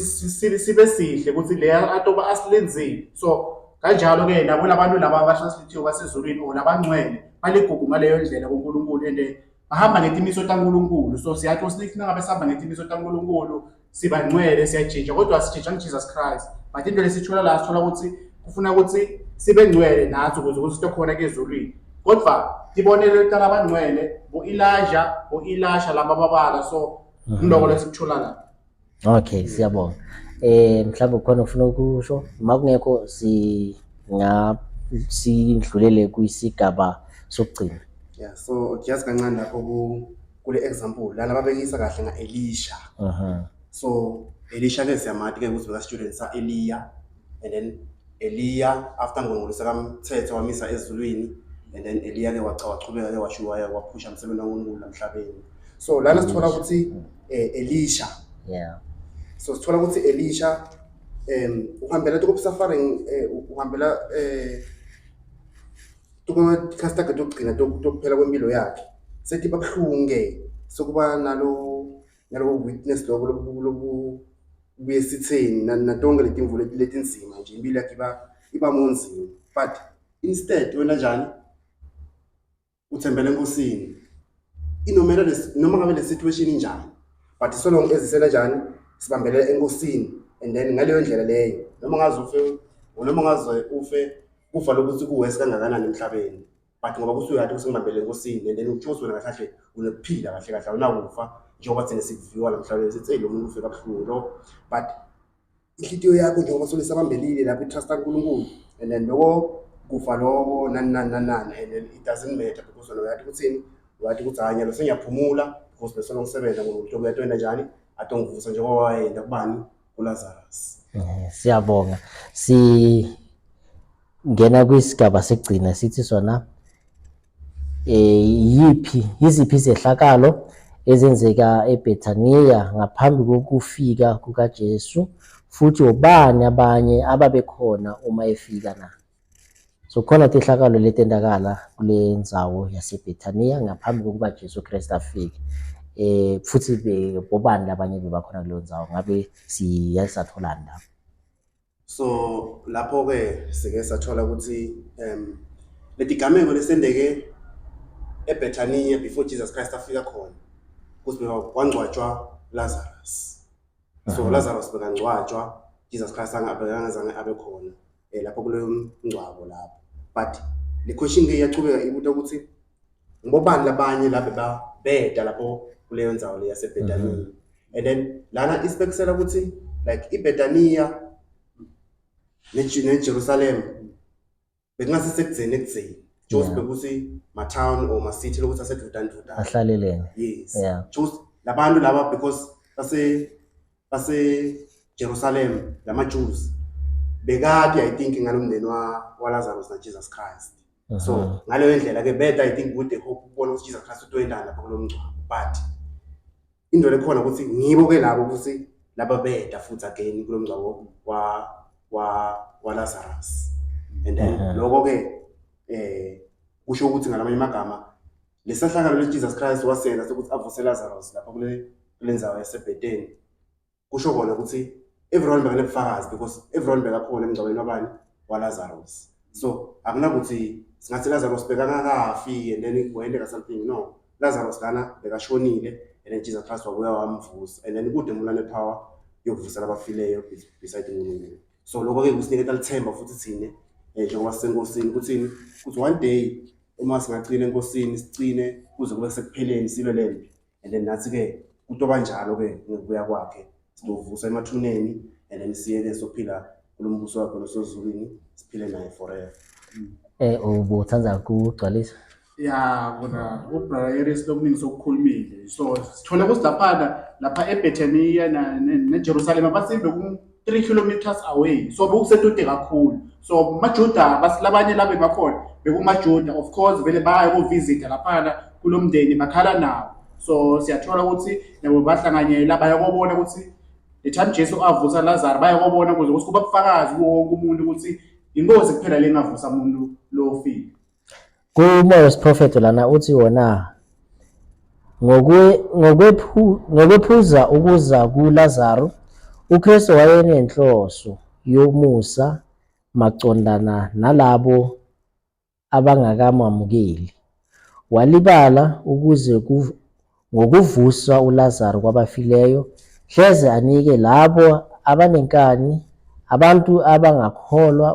sibe sihle ukuthi le atoba asilenzile. So kanjalo-ke nabo labantu laba abatranslathiwe basezulwini or labangcwele baligugu ngaleyo ndlela kuNkulunkulu and bahamba ngetimiso taNkulunkulu. So siyathi ukuthi nangabe sihamba ngetimiso taNkulunkulu siba ngcwele siyajinja kodwa sijinja ngu-Jesus Christ but into lesithola la sithola ukuthi kufuna ukuthi sibe ngcwele nathi ukuze ukuthi siyokhona kezulwini kodwa tibonelo talabangcwele bo-Elijah bo-Elisha laba babala so ngiloko lesikuthola la. Okay, siyabonga. Eh mhlawumbe kukhona ufuna ukusho uma kungekho singa sidlulele kwisigaba sokugcina. Yeah, so just kancane lapho ku kule example lana babekisa kahle nga-Elisha. So Elisha ke siyamati ke ukuthi beka student sa Eliya and then Eliya after uNkulunkulu sekamthethe wamisa ezulwini and then Eliya ke wacha wachubeka ke washo waya waphusha umsebenzi kaNkulunkulu emhlabeni. So lana sithola ukuthi Elisha so sithola ukuthi Elisha uhambela to suffering uhambela tikhathi takhe tokugcina tokuphela kwempilo yakhe setiba buhlungu-ke sekuba nalo nalobo witness lobo lobu buye sitheni natonke letimvu letinzima nje impilo yakhe iba iba munzima but instead wena njani uthembele enkosini inomela noma ngabe le situation injani but so long as isela njani sibambelela enkosini and then ngaleyo ndlela leyo noma ngaze ufe noma ngaze ufe kufa lokuthi kuwesi kangakanani emhlabeni but ngoba kusuyathi usengibambele enkosini and then uchoose wena kahle kahle unokuphila kahle kahle awunakufa njengoba thina sikuviwa la mhlabeni sithi eyi lo muntu ufe kabuhlungu lo but inhlitiyo yakho njengoba solisabambelile lapho i-trust kaNkulunkulu and then loko kufa loko nani nani nani nani and then it doesn't matter because wena uyathi ukuthini uyathi ukuthi hhayi nyalo sengiyaphumula because besolo ngisebenza ngomuntu uyatwenda njani atongivusa njengoba wayenda kubani kuLazarus. Siyabonga. Singena kwisigaba sekugcina sithi sona yiphi yiziphi izehlakalo ezenzeka eBethaniya ngaphambi kokufika kukaJesu futhi obani abanye ababekhona uma efika na? So khona tehlakalo letentakala kule ndzawo yaseBethaniya ngaphambi kokuba Jesu Kristu afike. Futhi bobani labanye bebakhona kuleyo ndzawo ngabe siyasatholani lapho? So lapho ke sike sathola ukuthi um letigameko lesendeke eBethania before Jesus Christ afika khona ukuthi kwangcwatshwa Lazarus. So Lazarus bekangcwatshwa Jesus Christ angazange abe khona lapho kuloyo mngcwabo lapho. But le question ke iyachubeka ibuta ukuthi ngibobani labanye la bebabheda lapho kuleyo ndzawo le yaseBethania. And then lana isibekisela ukuthi like iBethania neJerusalem bekungase sekudzeni ekudzeni just bekuthi ma-town or ma-city lokuthi asedudane dudane ahlalelene yes just labantu laba because base base Jerusalem lama Jews bekade I think ngalomndeni wa wa Lazarus na Jesus Christ so ngaleyo ndlela ke beta I think with the hope ukubona ukuthi Jesus Christ utoyendana lapha kulo mngcwabo but into lekhona ukuthi ngibo ke labo ukuthi laba beda futhi again kulo mngcwabo wa wa wa Lazarus and then lokho ke kusho ukuthi ngalamanye amagama lesahlakalo le Jesus Christ wasenza sokuthi avuse Lazarus lapha kule kulendzawo yaseBethany kusho kona ukuthi everyone bekanebufakazi because everyone bekakhona emngcwabeni wabani waLazarus so akunakuthi singathi Lazarus bekangakafi and then kwenteka something no Lazarus lana bekashonile and then Jesus Christ wabuya wamvusa and then kude umuntu power yokuvusa labafileyo beside uNkulunkulu so lokho ke kusiniketa lithemba futhi thine njengoba sisenkosini ukuthini ukuthi one day uma singacina enkosini sicine kuze kube sekupheleni silwe lempi and then nathi ke kutoba njalo ke ngokubuya kwakhe sizovusa emathuneni and then siye ke sophila kulombuso wakhe losezulwini siphile naye forever. Ubuthanda kugcwalisa? Ya kona uBrother Iris lokuningi sokukhulumile. So sithola ukuthi laphana lapha eBethania neJerusalema bathi beku 3 kilometers away. So bekusedude kakhulu. So maJuda labanye labe bakhona bekumaJuda of course vele baya kuvisita laphana kulomndeni bakhala nawo. So siyathola ukuthi nabo bahlanganyela bayakobona ukuthi The time Jesu avusa Lazarus baye kobona ukuze ukuthi kuba bufakazi kuwo wonke umuntu ukuthi inkosi kuphela lengavusa umuntu lofile. Kumoya wesiprofetho lana uthi wona ngokwephuza ukuza kuLazaru, uKristu wayenenhloso yomusa maqondana nalabo abangakamamukeli. Walibala ukuze ngokuvusa uLazaru kwabafileyo, hleze anike labo abanenkani, abantu abangakholwa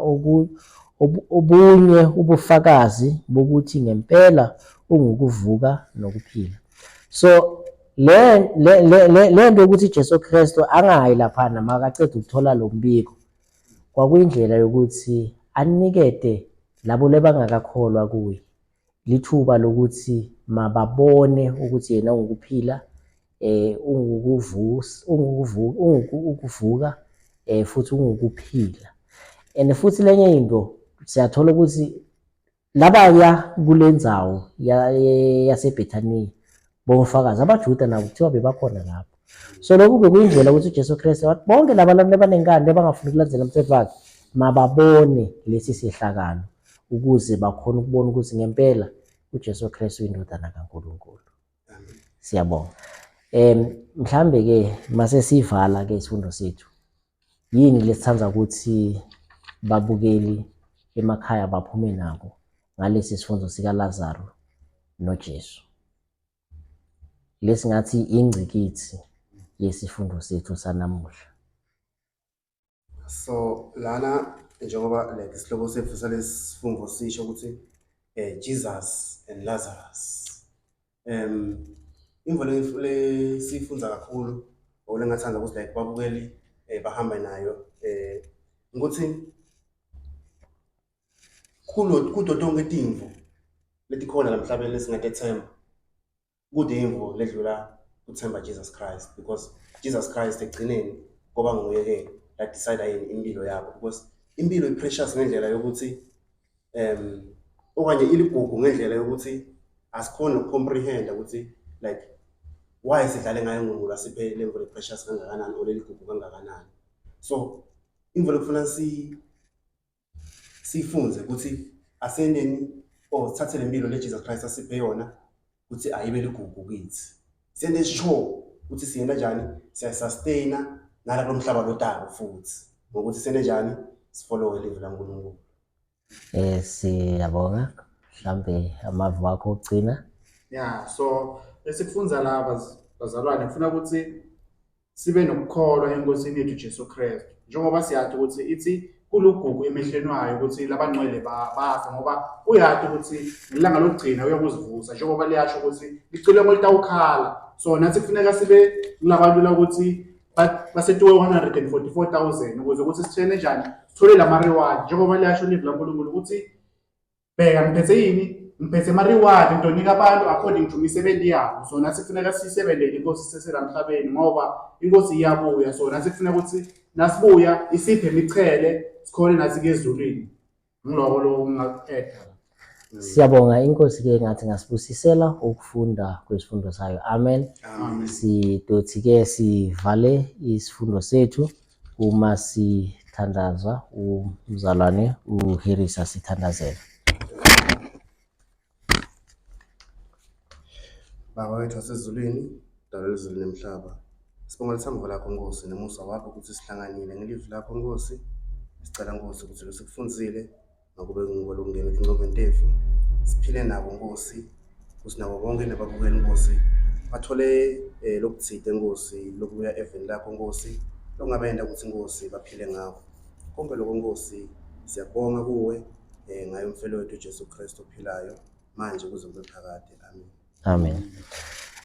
obunye ubufakazi bokuthi ngempela ungukuvuka nokuphila. So le le le le nto yokuthi Jesu Kristu angayi laphana makaceda ukuthola lo mbiko kwakuyindlela yokuthi anikete labo lebangakakholwa kuye lithuba lokuthi mababone ukuthi yena ungukuphila eh ungukuvusa ungukuvuka eh futhi ungukuphila and futhi lenye into siyathola ukuthi Labaya kule ndzawo yaseBhethaniya bofakazi abaJuda nabo kuthiwa bebakhona lapho. So lokhu bekuyindlela ukuthi uJesu Kristu wathi bonke laba bantu abanenkani abangafuni ukulandela umthetho wakhe mababone lesi sehlakalo ukuze bakhone ukubona ukuthi ngempela uJesu Kristu uyindodana kaNkulunkulu. Siyabonga. Mhlambe ke mase sivala ke isifundo sethu. Yini lesithanda ukuthi babukeli emakhaya baphume nako ngalesi sifundo sikaLazaru noJesu? Lesingathi ingcikithi yesifundo sethu sanamuhla. So lana njengoba like isihloko sethu salesifungo sisho ukuthi Jesus and Lazarus. Imvo lesiyifunza kakhulu or lengathanda ukuthi like babukeli bahambe nayo ukuthi kulo kuto tonke timvu letikhona la emhlabeni lesingatethemba kude imvu ledlula kuthemba Jesus Christ because Jesus Christ ekugcineni ngoba nguye ke la decide yini impilo yakho because impilo i-precious ngendlela yokuthi okanye iligugu ngendlela yokuthi asikhoni nokucomprehend ukuthi like why sidlale ngayo uNkulunkulu asiphe le mvu le-precious kangakanani or leli gugu kangakanani. So imvu lekufuna si sifunze ukuthi asendeni or sithathe le mpilo le Jesus Christ asiphe yona ukuthi ayibe ligugu kithi. Sente sure ukuthi siyenta njani siyayisustain nala kulo mhlaba lotako futhi ngokuthi sente njani sifollowe livi laNkulunkulu. Siyabonga mhlambe amavu akho okugcina. Yeah, so esikufunza la bazalwane kufuna ukuthi sibe nokukholwa eNkosini yethu Jesu Kristu. Njengoba siyazi ukuthi ithi kulugugu emehlweni wayo ukuthi labangcwele bafe ngoba uyazi ukuthi ngelanga lokugcina uyokuzivusa njengoba liyasho ukuthi licilongo litawukhala. So nathi kufuneka sibe kulabantu la ukuthi basetuwe 144,000 ukuze ukuthi sithene njani sithole lama reward njengoba liyasho live laNkulunkulu ukuthi bheka ngiphethe yini ngiphethe ama reward ngizonika abantu according to imisebenzi yabo. So nathi kufuneka sisebenzele inkosi sisesela emhlabeni ngoba inkosi iyabuya. So nathi kufuneka ukuthi nasibuya isiphe imichele sikhone nathi ke ezulwini. Ngiloko lo ngingaku-add. Siyabonga inkosi ke ngathi ngasibusisela ukufunda kwesifundo sayo. Amen. Amen. Sidothi ke sivale isifundo sethu uma sithandaza umzalwane uHerisa sithandazela. Baba wethu wasezulwini, dala lezulu nemhlaba. Sibonga lithambo lakho Nkosi nomusa wakho ukuthi sihlanganile ngelivi lakho Nkosi. Sicela Nkosi ukuthi losikufundzile ngakube nguwe lokungena etingcondvweni tetfu. Siphile nako Nkosi ukuthi nabo bonke nababukeli Nkosi bathole lokutsite Nkosi lokubuya eveni lakho Nkosi lokungabenta ukuthi Nkosi baphile ngako. Konke lokho Nkosi siyakubonga kuwe ngaye umfelo wethu Jesu Kristu ophilayo manje kuze kube phakade. Amen. Amen.